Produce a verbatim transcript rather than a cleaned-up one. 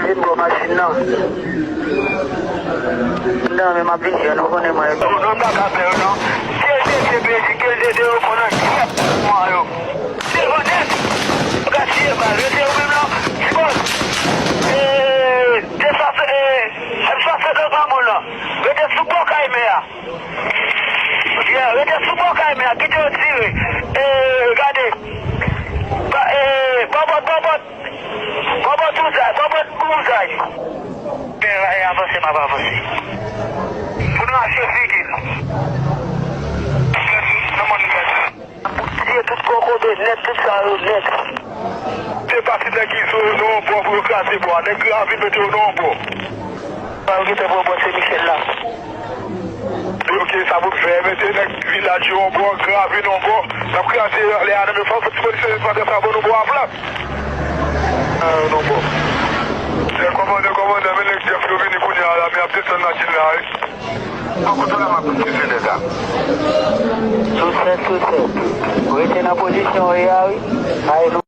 Vin bò machin nan. M nan men m ap vini an, nou konnen mwen. Nou, nou pa ka fè yo non. K L D T pedi, K L D T yo pran nan tèt mwen yo. Se yo nèt. Yo ka tiye bal. Rete yo menm nan. Ti bòs. E, de sa se, e, M swasant nan granmoun nan. Rete sou bò kay mè a. Yeah, rete sou bò kay mè a. Kite yo tire. E, gade. Ba, e, bòbòt, bòbòt. Bòbòt ouzay, bòbòt ouzay. Men, e, avanse, m ap avanse. Pou nou rache figi n. Nan mòn nèt. Tiye tout kokobe nèt, tout sa yo nèt. Se pati nèg Izo yo nan yon bò pou yo kraze bò a. Nèg Gravin mete yo nan yon bò. Sa yo gentan pran bò Sen Michèl la. Yo gen sa pou fè, mete nèg vilaj yo yon bò, Gravin yon bò. N ap kraze lè a nan men fòs ti polisye pandan sa ban nou bò a plat. Ah, non, bò. Lè kòmandan, kòmandan, men nèg Jèf yo vini kounye a la, men y ap desann machin la, wi. An kote la m ap peze nèg la. Sou sèt, sou sèt. Rete nan pozisyon w ye a, wi. Ay, nou